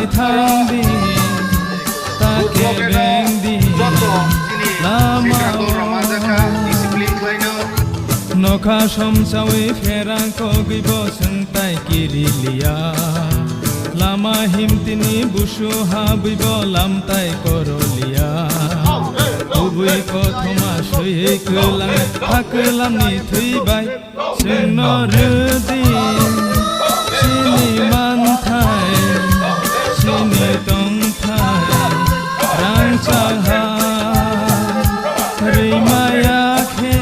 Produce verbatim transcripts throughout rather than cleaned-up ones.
Thangdi, take bengdi, lama o. Nokha somsawi pherang kogwi bo swngtai kiriliya. Lama himtini busu habwi bo lamtai koroliya. Kubui kothoma swiwi kwlang, ha kwlamni thwi bai. Chwngno rwdi chini manthai, chini tongthai, rangchak ha rwimaya khe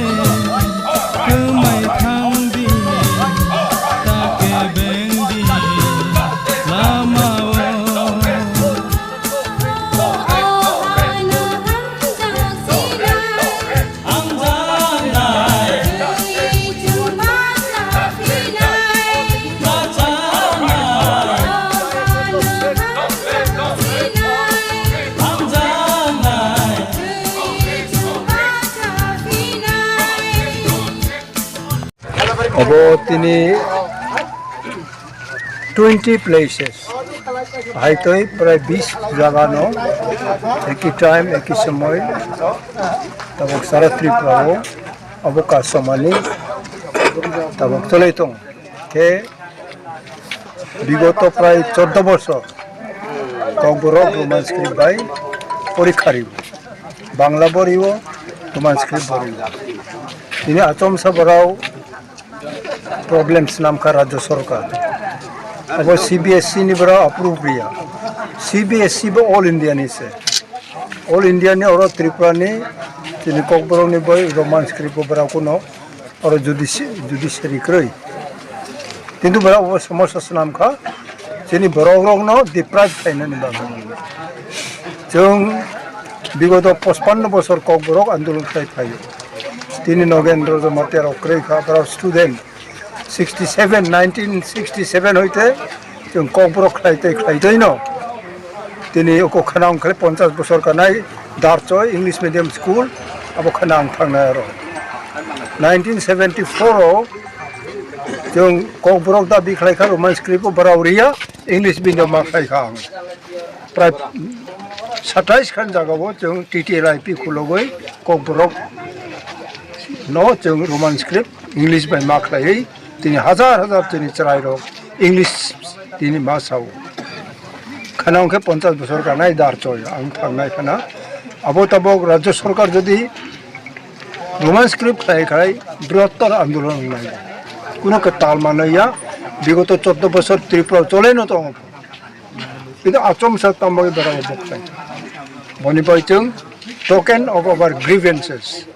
kwmai thangdi, take bengdi lama o. Obo tini twenty places. Haitoi prai bis jaga no, eki time, eki somoy, tabok sara Tripura o, obo kasomani, tabok cholai tong. Khe bigoto prai chordo bosor Kokborok Roman script bai porikha rio, Bangla bo rio, Roman script bo rio. Tini achomsa borok problem swnamkha Rajya Sorkar. Abo C B S E ni borok approve riya. C B S E bo All India ni se. All India ni oro Tripura ni chini Kokborok ni bai Roman script bo borok kuno oro judiciary, judiciary kwrwi. Kintu borok bo somosa swnamkha. Chini borok rokno deprive khainani bagwi. Chwng bigoto pachpanno bosor Kokborok andolon khlai phaio. Tini Nogendra Jamatia rok kwrwi kha, borok student. Sixty seven, nineteen sixty seven hoite chwng Kokborok khlai tei khlai tei no. Tini oko khana wngkha ponchas bosor kanai Darchoi English Medium School, abo khana ang thangnai aro. Nineteen seventy four o chwng Kokborok da bikhlai kha Roman script o barao riya, English medium ma khlai kha ang. Prai satais khan jaga o chwng T T L I P khulogoi Kokborok no chwng Roman script English bai ma khlaiwi tini hajar hajar tini chwrairok English tini ma sao. Khana wngkhe ponchas bosor kanai Darchoi ang thangnai khana. Abo tabok Rajya Sorkar jodi Roman script khlai khlai brihottor andolon wngnai. Kuno kwtal manwi ya, bigoto chordo bosor Tripura o chole no tongo. Kintu achomsa tamo bai borok bokthai. Boni bai chwng token of our grievances.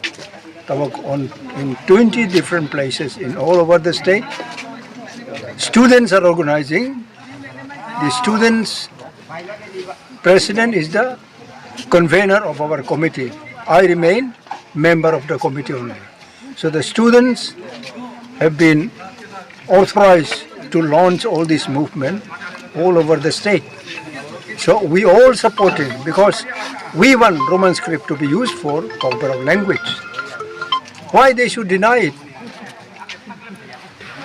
Tabok on in twenty different places in all over the state. Students are organizing. The students president is the convener of our committee. I remain member of the committee only. So the students have been authorized to launch all this movement all over the state. So we all support him because we want Roman script to be used for Kokborok language. Why they should deny it?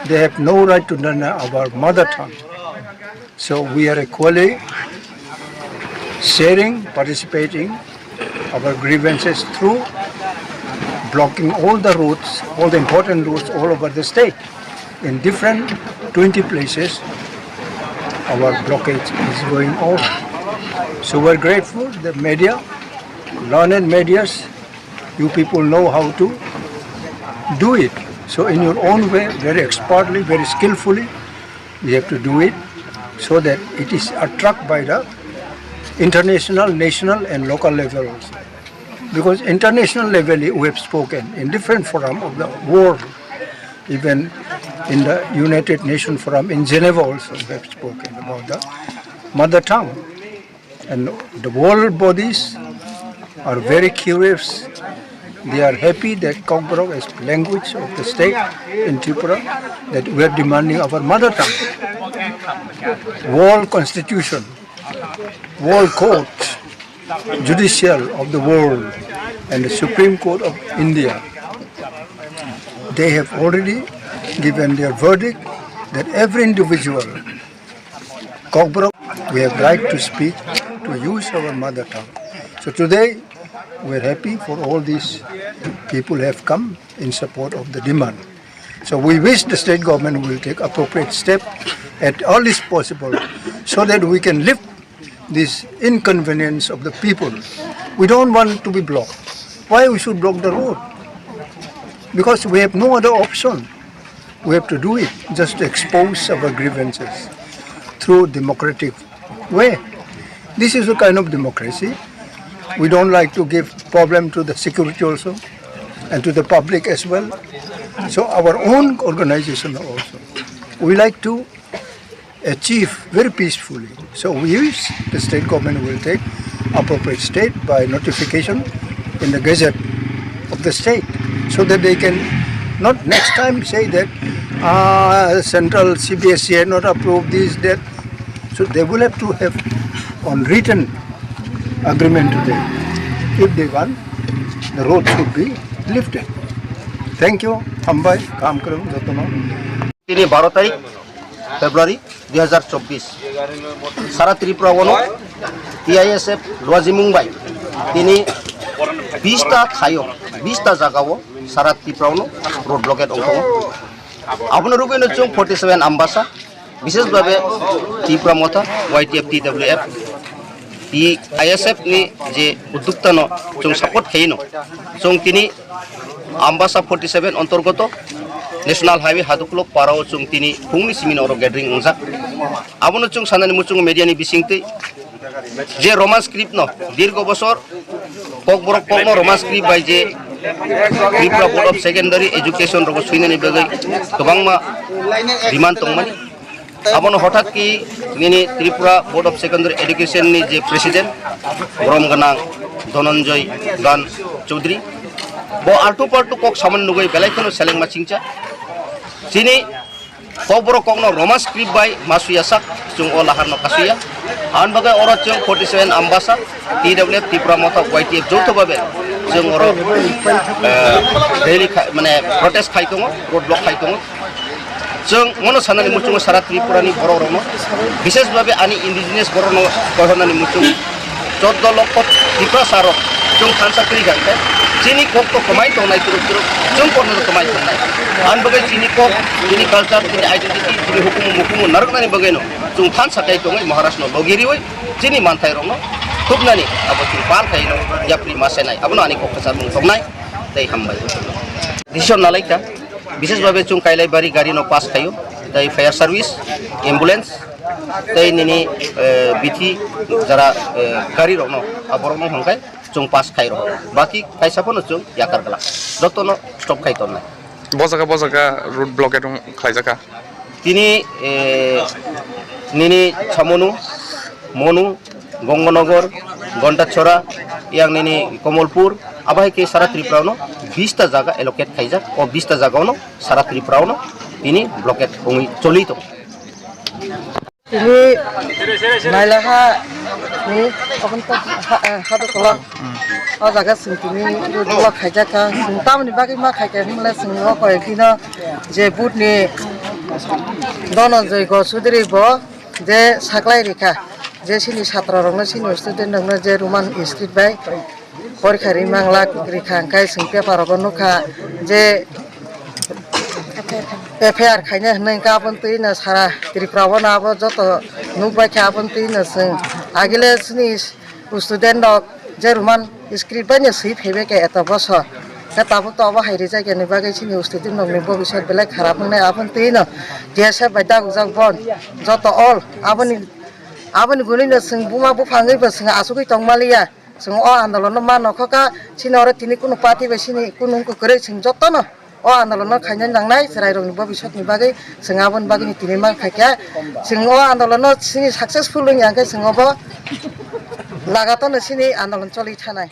They have no right to deny our mother tongue. So we are equally sharing, participating our grievances through blocking all the roads, all the important roads all over the state. In different twenty places, our blockage is going on. So we're grateful, the media, learned medias, you people know how to do it. So in your own way, very expertly, very skillfully, we have to do it so that it is attract by the international, national and local level also. Because international level we have spoken in different forum of the world, even in the United Nations Forum in Geneva also we have spoken about the mother tongue. And the world bodies are very curious. They are happy that Kokborok is language of the state in Tripura, that we are demanding our mother tongue. World Constitution, World Court, Judicial of the world, and the Supreme Court of India, they have already given their verdict that every individual Kokborok We have right to speak, to use our mother tongue. So today, we're happy for all these people have come in support of the demand. So we wish the state government will take appropriate step at earliest possible so that we can lift this inconvenience of the people. We don't want to be blocked. Why we should block the road? Because we have no other option. We have to do it just to expose our grievances through democratic way. This is a kind of democracy. We don't like to give problem to the security also and to the public as well. So our own organization also, we like to achieve very peacefully. So we wish the state government will take appropriate step by notification in the gazette of the state, so that they can not next time say that uh, central C B S E had not approved this, that. So they will have to have on written agreement today. If they want, the road should be lifted. Thank you. Hambai, kam krung jotono. Tini baro tarik February dui hazar chobbish. Sara Tripura ono T I S F luajimung bai tini bista thaio, bista jagao sara Tripura ono road blockade ongtongo. Abono rugwino chwng forty seven Ambasa, bishesh bhabe Tipra Motha, Y T F, T W F, T I S F ni je uddukta no chwng support khaino, chwng tini Ambasa forty seven ontorgoto National Highway Hadukulok parao chwng tini phungni simi oro gathering wngjak. Abono chwng sanani muchungo media ni bisingtwi je Roman script no dirgo bosor Kokborok kokno Roman script bai je Tripura Board of Secondary Education rogo swinani bagwi kwbangma demand tongmani. Abono hothat ki nini Tripura Board of Secondary Education ni je president, borom gwnang Dhananjay Gan Chaudhary, bo altu paltu kok samani nugwi belai kheno selengma chingcha. Chini kokborok kokno Roman script bai masuya sak, chwng o lahar no kasuya. Ang bagwi oro chwng forty seven Ambasa, T W F, Tipra Motha, Y T F joto babe chwng oro, eh, rally khai, mane protest khai tongo, road block khai tongo. Chwng mono sanani muchungo sara Tripura ni borok rokno, bishesh babe ani indigenous borok no koihornani muchung, choddo lokho Tiprasa rok chwng thansa kwrwi kha khe chini kok to kwmai tongnai turuk turuk, chwng kokno to kwmai tongnai. Ang bagwi chini kok, chini culture, chini identity, chini hukumu mukumu narwknani bagwi no chwng thansa kai tongwi Maharaj no logi riwi chini manthai rokno tubnani abo chwng pal khai no yapri ma senai, abono ani kok kwchar mung tongnai. Tei hambai. Decision nalaikha, bishesh babe chwng Kailaibari gari no pass khaio, tei fire service, ambulance, tei nini, eh, bithi jara, eh, gari rokno, a borokno hwnkhai chwng pass khai rw. Baki kaisa phano chwng yakar glak. Jotono stop khai tonnai. Bo jaga, bo jaga road blockade wng khlaijak kha. Tini, eh, nini Chamonu, Monu, Gonganagar, Gontachora, yang nini Komolpur, abo hai khe sara Tripura no bista jaga allocate khaijak. O bista jaga no sara Tripura no tini blockade wngwi choli tongo. Tini Nailaha ni obo to ha, eh, Hadukulok. O jaga chwng tini road block khaijak kha. Chwng tamoni bagwi ma khaikha hwnle chwng o koyek dino je board ni Dhananjay Go Chaudhary bo je saklai rikha, je chini chatra rokno, chini student rokno je Roman script bai porikha ri mangla, rikha, hwnkhe chwng paper rogo nukha je F I R khaina hwnwi hwnkhe aboni twi no sara Tripura o no abo joto nukbaikha. Aboni twi no chwng agile chini student rok je Roman script bai no swi phaibaikha eto bosor, khe tabuk to obo hai rijak yani bagwi chini student rokni bobiswt belai kharap wngnai. Aboni twi no T S F bai dagjak bon joto all aboni, aboni gwnwi no chwng buma buphang wngwi bo chwng achugwi tongmaliya. Chwng o andolon no ma nokhokha, chini oro tini kunu party bai chini kunu wngkha kwrwi, chwng jotono o andolon no khaina nangnai, chwrairokni bobiswtni bagwi chwng aboni bagwino tini ma khaikha. Chwng o andolon no chini successful wngya hwnkhe chwng obo lagatarno chini andolon choli thanai.